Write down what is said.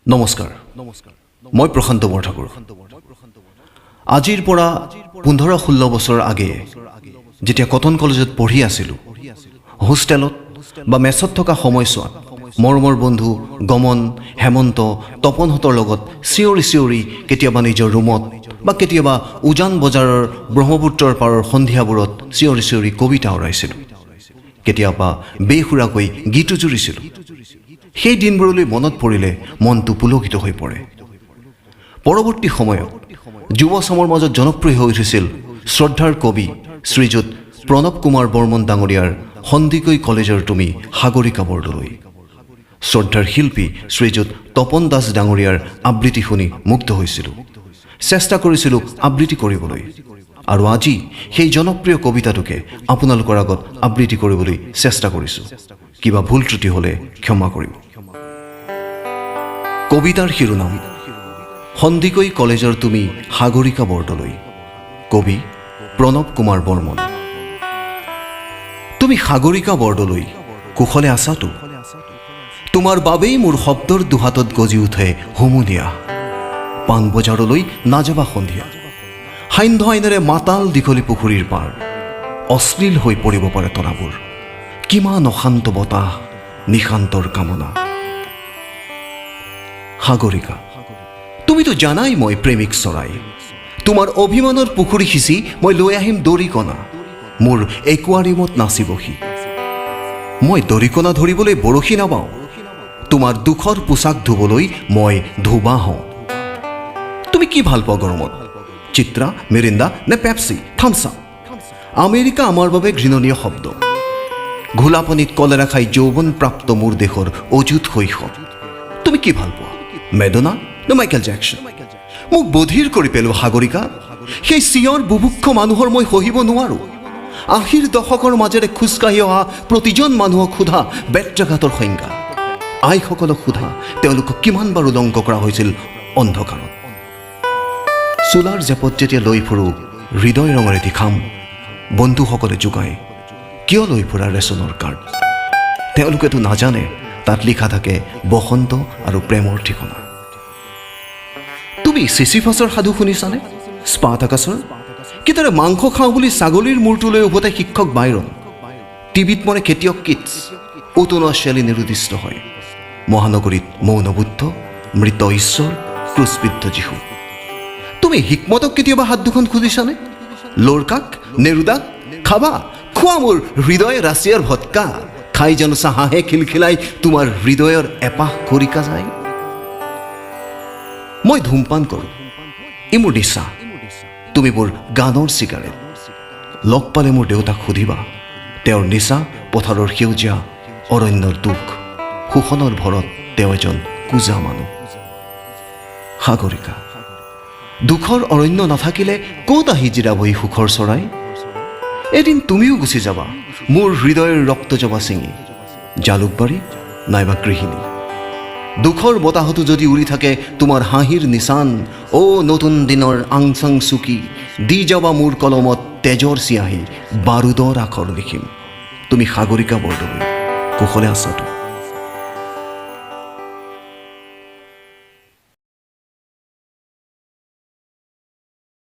নমস্কাৰ, মই প্ৰশান্ত বৰঠাকুৰ। আজিৰ পৰা 15-16 বছৰ আগেয়ে যেতিয়া কটন কলেজত পঢ়ি আছিলোঁ, হোষ্টেলত বা মেচত থকা সময়ছোৱাত মৰমৰ বন্ধু গমন, হেমন্ত, তপনহঁতৰ লগত চিঞৰি চিঞৰি কেতিয়াবা নিজৰ ৰুমত বা কেতিয়াবা উজান বজাৰৰ ব্ৰহ্মপুত্ৰৰ পাৰৰ সন্ধিয়াবোৰত চিঞৰি চিঞৰি কবিতা আওৰাইছিলোঁ, কেতিয়াবা বেসুৰাকৈ গীতো জুৰিছিলোঁ। সেই দিনবোৰলৈ মনত পৰিলে মনটো পুলকিত হৈ পৰে। পৰৱৰ্তী সময়ত যুৱচামৰ মাজত জনপ্ৰিয় হৈ উঠিছিল শ্ৰদ্ধাৰ কবি শ্ৰীযুত প্ৰণৱ কুমাৰ বৰ্মন ডাঙৰীয়াৰ সন্দিকৈ কলেজৰ তুমি সাগৰিকা বৰদলৈ। শ্ৰদ্ধাৰ শিল্পী শ্ৰীযুত তপন দাস ডাঙৰীয়াৰ আবৃত্তি শুনি মুগ্ধ হৈছিলোঁ, চেষ্টা কৰিছিলোঁ আবৃত্তি কৰিবলৈ আৰু আজি সেই জনপ্ৰিয় কবিতাটোকে আপোনালোকৰ আগত আবৃত্তি কৰিবলৈ চেষ্টা কৰিছোঁ। কিবা ভুল ত্ৰুটি হ'লে ক্ষমা কৰিব। কবিতাৰ শিৰোনাম সন্দিকৈ কলেজৰ তুমি সাগৰিকা বৰদলৈ। কবি প্ৰণৱ কুমাৰ বৰ্মন। তুমি সাগৰিকা বৰদলৈ, কুশলে আছাতো? তোমাৰ বাবেই মোৰ শব্দৰ দুহাতত গজি উঠে হুমুনিয়া। পাণবজাৰলৈ নাযাবা সন্ধিয়া, সান্ধ্য আইনেৰে মাতাল দীঘলী পুখুৰীৰ পাৰ। অশ্লীল হৈ পৰিব পাৰে তৰাবোৰ। কিমান অশান্ত বতাহ, নিশান্তৰ কামনা। সাগৰিকা, তুমিতো জানাই মই প্ৰেমিক চৰাই। তোমাৰ অভিমানৰ পুখুৰী সিঁচি মই লৈ আহিম দৰিকণা, মোৰ একুৱাৰিয়ামত নাচিবহি। মই দৰিকণা ধৰিবলৈ বৰশী নাবাওঁ, তোমাৰ দুখৰ পোচাক ধুবলৈ মই ধোবা হওঁ। তুমি কি ভাল পোৱা গৰমত, চিত্ৰা, মিৰিন্দা নে পেপচি, থামছ আপ? আমেৰিকা আমাৰ বাবে ঘৃণনীয় শব্দ। ঘোলা পানীত কলেৰা খাই যৌৱনপ্ৰাপ্ত মোৰ দেশৰ অযুত শৈশৱ। তুমি কি ভাল পোৱা, মেডনা নে মাইকেল জেকচন? মোক বধিৰ কৰি পেলোৱা সাগৰিকা, সেই চিঞৰ বুভুক্ষ মানুহৰ মই সহিব নোৱাৰোঁ। 80ৰ দশকৰ মাজেৰে খোজকাঢ়ি অহা প্ৰতিজন মানুহক সোধা বেত্ৰাঘাতৰ সংজ্ঞা। আইসকলক সোধা তেওঁলোকক কিমান বাৰ উলংগ কৰা হৈছিল অন্ধকাৰত। চোলাৰ জেপত যেতিয়া লৈ ফুৰোঁ হৃদয় ৰঙৰ এটি খাম, বন্ধুসকলে জোকায়, কিয় লৈ ফুৰা ৰেচনৰ কাৰ্ড? তেওঁলোকেতো নাজানে তাত লিখা থাকে বসন্ত আৰু প্ৰেমৰ ঠিকনা। তুমি চিচিফাছৰ সাধু শুনিছানে? স্পাটাকাছৰ? কিদৰে মাংস খাওঁ বুলি ছাগলীৰ মূৰটো লৈ উভতে শিক্ষক বাইৰন? টিবিত মৰে খেতিয়ক কিটছ, উতনুৱা শ্বেলী নিৰুদ্দিষ্ট হয়। মহানগৰীত মৌনবুদ্ধ, মৃত ঈশ্বৰ, ক্ৰুচবিদ্ধ যীশু। তুমি হিকমতক কেতিয়াবা হাত দুখন খুজিছানে? লৰ্কাক, নেৰুদাক? খাবা, খোৱা মোৰ হৃদয় ৰাছিয়াৰ ভটকা। খাই জানো হাঁহে খিলখিলাই তোমাৰ হৃদয়ৰ এপাহ খৰিকা যায়। মই ধূমপান কৰোঁ, ই মোৰ নিচা। তুমি মোৰ গানৰ চিগাৰেট। লগ পালে মোৰ দেউতাক সুধিবা, তেওঁৰ নিচা পথাৰৰ সেউজীয়া অৰণ্যৰ দুখ। শোষণৰ ভৰত তেওঁ এজন কুজা মানুহ। সাগৰিকা, দুখৰ অৰণ্য নাথাকিলে ক'ত আহি জিৰাবহি সুখৰ চৰাই? এদিন তুমিও গুচি যাবা মোৰ হৃদয়ৰ ৰক্ত জবা ছিঙি, জালুকবাৰী নাইবা গৃহিণী। দুখৰ বতাহতো যদি উৰি থাকে তোমাৰ হাঁহিৰ নিচান, অ' নতুন দিনৰ আংচাং চুকি দি যাবা মোৰ কলমত তেজৰ চিয়াহী, বাৰুদৰ আখৰ লিখিম। তুমি সাগৰিকা বৰদলৈ, কুশলে আছাতো?